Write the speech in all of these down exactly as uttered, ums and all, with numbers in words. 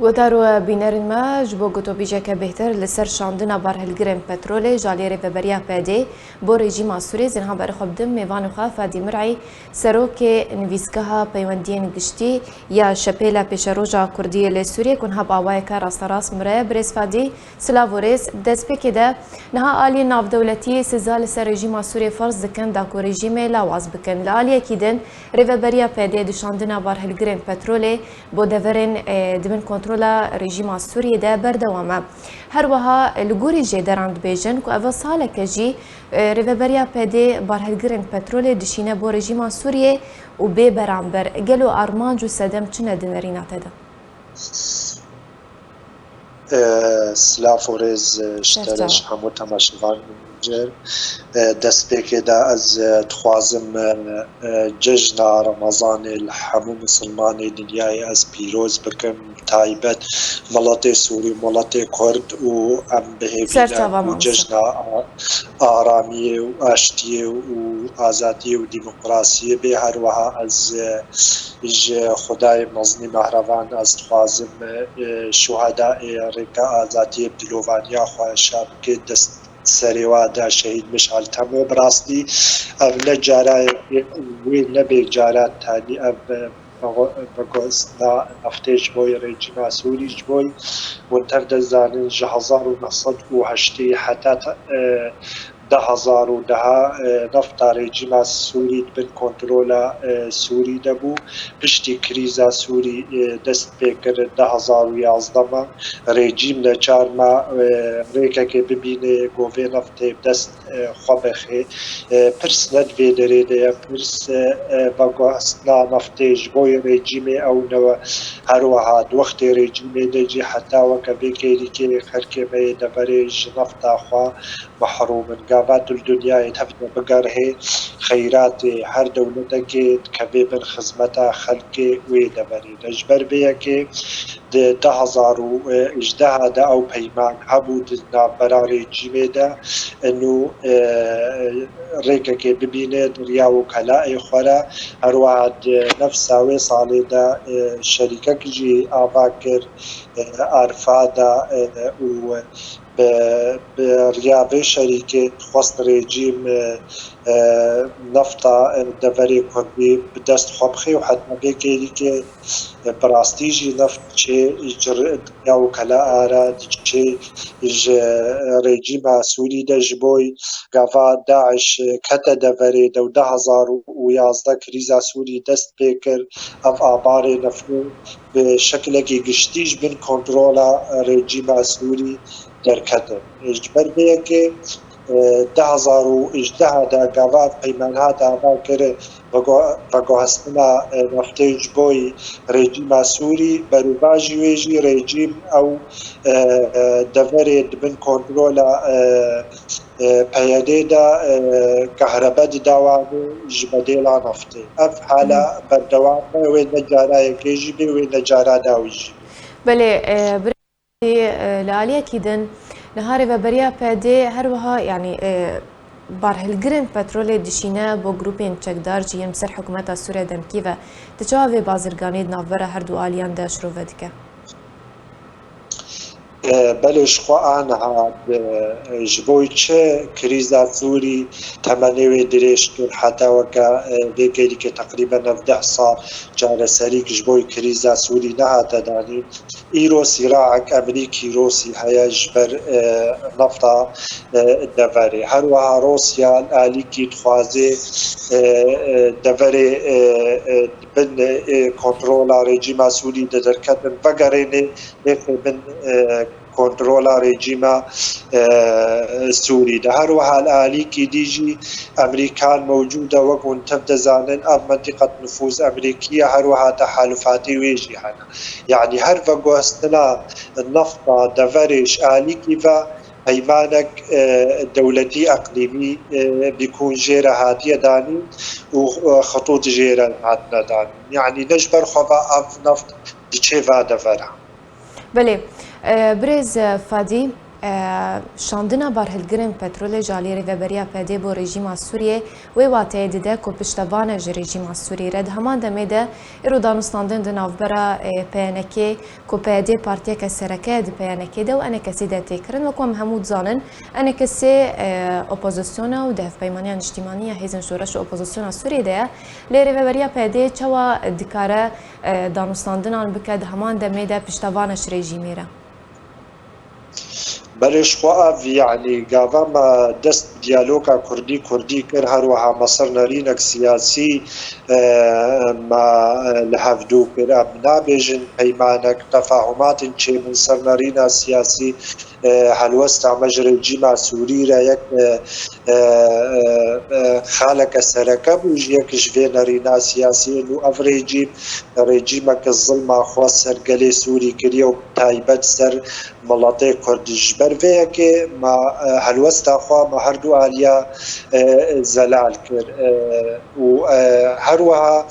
Guhdar û bînerên me, ji bo gotobîjeke bêhtir li ser şandina barhilgirên petrolê ji aliyê Rêveberiya P D bo rejîma Sûriyê, zî niha berê xwe bidim mêvanê xwe Fadî Mir'î, serokê nivîsgeha peywendiyên giştî ya Şepêla Pêşeroja Kurdiyê li Sûriyê, ku niha bi awayeke rasterast mire. Birêz Fadî, silav û rêz. Destpêkê de, niha aliyên navdewletî siza li ser rejîma Sûriyê ferz dikin da ku rejîmê lawaz bikin. Li aliyekî din, Rêveberiya P D di şandina barhilgirên petrolê bo deverên, e, di bin kontrola rejîma Sûriyê de berdewam e. Her wiha li gorî jêderan dibêjin ku ev saleke jî, e, Rêveberiya P D barhilgirên petrolê dişîne bo rejîma Sûriyê û bê beramber. Gelo armanc û sedem çi ne di nerîna te de? E, silav û rêz, e, ji te re, ji hemû temaşevanên min. E, destpêkê de ez, e, dixwazim, e, e, cejna Remezanê li hemû misilmanê dinyayê ez pîroz bikim. Taybet miletê Sûrî, miletê Kurd û em bi hêvî ne ku cejna a-, aramiyê û aştiyê û azadiyê û demokrasiyê bê. Her wiha ez, e, ji Xwedayê mezinî mehreban ez dixwazim, e, şuhedayê Rêka Azadiyê bi dilovaniya xwe şa bike, dest serê wa de şehîd Mişal Temo. Bi rastî ev ne cara yekê, wê nebê cara tanî ev, e, veguhestina neftê ji bo rejîma Sûrî, ji bo hûn tev de zanin ji hezar û neh sed û heştê heta te-, e, du hezar û deh, e, nefta rejîma Sûrî di bin kontrola, e, Sûrî de bû. Piştî krîza Sûrî, e, dest pê kir, du hezar û yazdeh me rejîm neçar me, e, rêkekê bibîne ku vê neftê bi dest, e, xwe bixê. E, pirs ne di vê derê de ye, pirs, e, e, veguhestina neftê ji bo rejîmê ew ne. Her wiha di wextê rejîmê de jî heta weke vê kêlîkê xelkê me yê deverê ji nefta xwe mehrûm in. Gava tu li dinyayê tev de bigerhê, xeyratê her dewletekê dikeve bin xizmeta xelkê wê deverê de. Ji ber vê yekê di du hezar û hejdeh de ew peyman hebû di navbera rejîmê de, inu, e, rêkekê bibîne di riya wekelaê xwe re. Her wiha di nefsa wê salê de, e, şerîkek jî ava kir, e, Arfa de, e, û bi, bi riya vê şerîkê dixwest rejîm, e, e, nefta, e, deverê Kurdî bi dest xwe bixê û heta vê kêlîkê, e, bi rastî jî neft diçê ji ri-, ya wekela ara diçê ji rejîma Sûrî de ji bo gava DAIŞ kete deverê de û du hezar û yazdeh krîza Sûrî dest pê kir. Ev abarê neftê bi şeklekî giştî ji bin kontrola rejîma Sûrî derketin. Ji ber vê yekê, e, du hezar û hejdeh de gava ev peyman hat ava kir, vego-, veguhestina, e, neftê ji bo rejîma Sûrî, berûvajî wê jî rejîm ew, e, e, deverê di bin kontrola, e, e, P Y D'ê de, e, kahrebe dida wan û ji bedêla neftê. Ev hala berdewam e, wê ne cara yekê jî bê, wê ne cara dawî jî bê. Belê, e, birê, e, li aliyekî din, niha Rêveberiya P D her wiha, yanî, e, barhilgirên petrolê dişîne bo grûpên çekdar jî yên bi ser hikûmeta Sûriye demkî ve. Tu çawa vê bazirganî di navbera her du aliyan de şirove dike? E, belê, ji xwe aniha, e, ji bo çi krîza Sûrî temenê wê dirêj kir, heta weke, e, vê kêlîkê teqrîben newdeh sal çareserîk ji bo krîza Sûrî nehate danîn. Îro sîraek Emerîkî Rûsî heye ji ber, e, nefta, e, deverê. Her wiha Rûsya li alîkî dixwaze, e, e, deverê, e, e, di bin, e, kontrola rejîma Sûrî de derketin, vegerêne nêxê bin, e, kontrola rejîma, e, Sûrî de. Her wiha li alîkî dî jî Emerîkan mewcûd e, wek hûn tev dizanin, ev mentiqet nifûz Emerîkî ye, her wiha tehalufatê wê jî hene. Yanî her veguhestina nefta deverê ji alîkî ve peymanek, e, dewletî, eqlîmî, e, bîkûn jê re hatiye danîn û, e, xitût jê re hatine danîn. Yanî ne ji ber xwe ve ev neft diçe va devera. Belê, e, birêz Fadî, E, şandina barhilgirên petrolê ji alî Rêveberiya P D bo rejîma Sûriyê wê wateyê dide ku piştevane ji rejîma Sûrî re. Di heman demê de îro danûstandin di navbera, e, P N K ku P Y D partiyeke sereke ye di P N K de û enekesî de tê kirin. Wek em hemû dizanin, enekesî, e, opozîsyona û di hevpeymaniya niştimanî ya hêzên şoreş û opozîsyona Sûriyê de ye. Lê rêveberiya P Y D çawa dikare, e, danûstandinan bike di heman demê de piştevane ji rejîmê re? Belê, ji xwe ev, yanî, gava me dest diyaloga kurdî-kurdî kir, her wiha me ser nerînek siyasî, e, me, e, li hevdû kir. Em nabêjin peymanek, tefahumatên çêbin ser nerîna siyasî, e, helwesta me ji rejîma Sûrî re yek, e, e, e, e, xaleke sereke bû ji yek ji vê nerîna siyasî û ev rejîm, rejîmeke zilma xwe ser gelê Sûrî kiriye û taybet ser miletê Kurd. Ji ber vê yekê me, e, helwesta xwe me her du aliya, e, zelal kir. E, û, e, her wiha,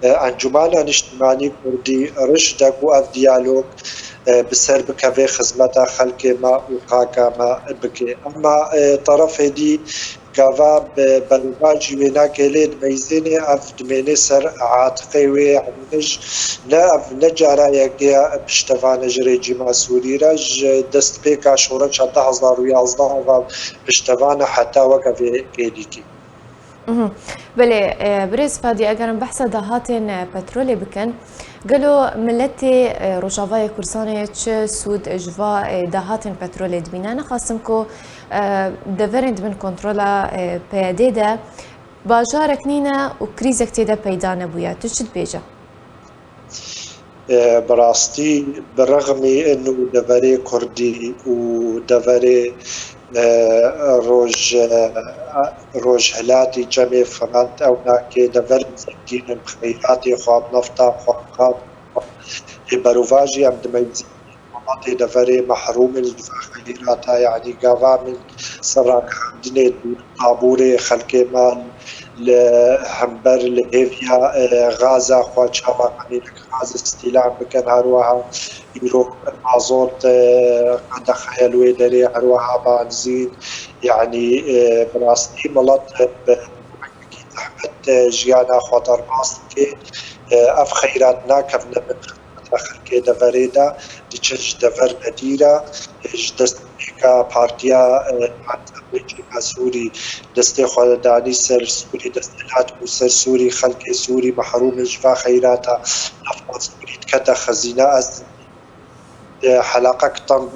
e, Encûmena Niştimanî Kurdî riş de ku ev diyalog, e, bi ser bikeve xizmeta xelkê me û xaka me bike. Ema, e, terefê dî gava bi berovajî wê nake lê dimeyzêne, ev dimêne ser atiqê wê, yanî ne ji, ne ev ne cara yekê ye piştevane ji rejîma Sûrî re, ji destpêka şoreşa du hazar û yazdeh ve piştevane heta weke vê kêlîkî. Mhm. Belê, e, birêz Fadî, eger em behsa dahatên, e, petrolê bikin, gelo miletê, e, Rojavayê Kurdistanê çi sûd ji va, e, dahatên petrolê dibîne? Nexasim ku, e, deverên di bin kontrola, e, P Y D de bajarek nîne û krîzek tê de peyda nebûye. Tu çi dibêje? E, bi rastî, bi rexmî inu deverê Kurdî û deverê, e, roj-, e, rojhilatî Çemê Firend, ew nakê deverên zengîn in, bi xeyratê xwe, bi nefta xwe, bi gazê xwe. Lê berovajî em dimeyzînin, welatê deverê mehrûm in ji van xeyrata, yanî gava min ser ragihandinê dûr tabûrê xelkê me li hember li hêviya, e, gaza xwe çawa qenînek gaz îstîlam bikin, her wiha îro mazot, e, qedexe ye li wê derê, her wiha banzîn, yanî, e, bi rastî milet bi rengekî zehmet, e, jiyana xwe derbas dike. E, ev xeyrat nakevne bin xizmeta xelkê deverê de, diçin ji dever nedî re, e, ji destpêka partiya, e, Partiya Sûrî destê xwe danî ser Sûrî, desthilat bû ser Sûrî, xelkê Sûrî mehrûm in ji va xeyrata, nefta Sûrî dikete xezîne. Ez, e, heleqek tam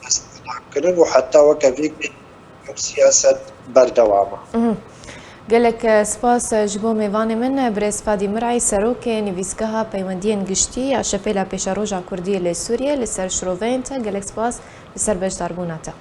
desthilat kirin û heta weke vê kê ev siyaset berdewam e. Mhm. Gelek, e, spas, e, ji bo mêvanê min, e, birêz Fadî Mirey, serokê Nivîsgeha Peywendiyên Giştî ya Şepêla Pêşeroja Kurdî li Sûriyê, li ser şiroveyên te. Gelek spas li ser beşdarbûna te.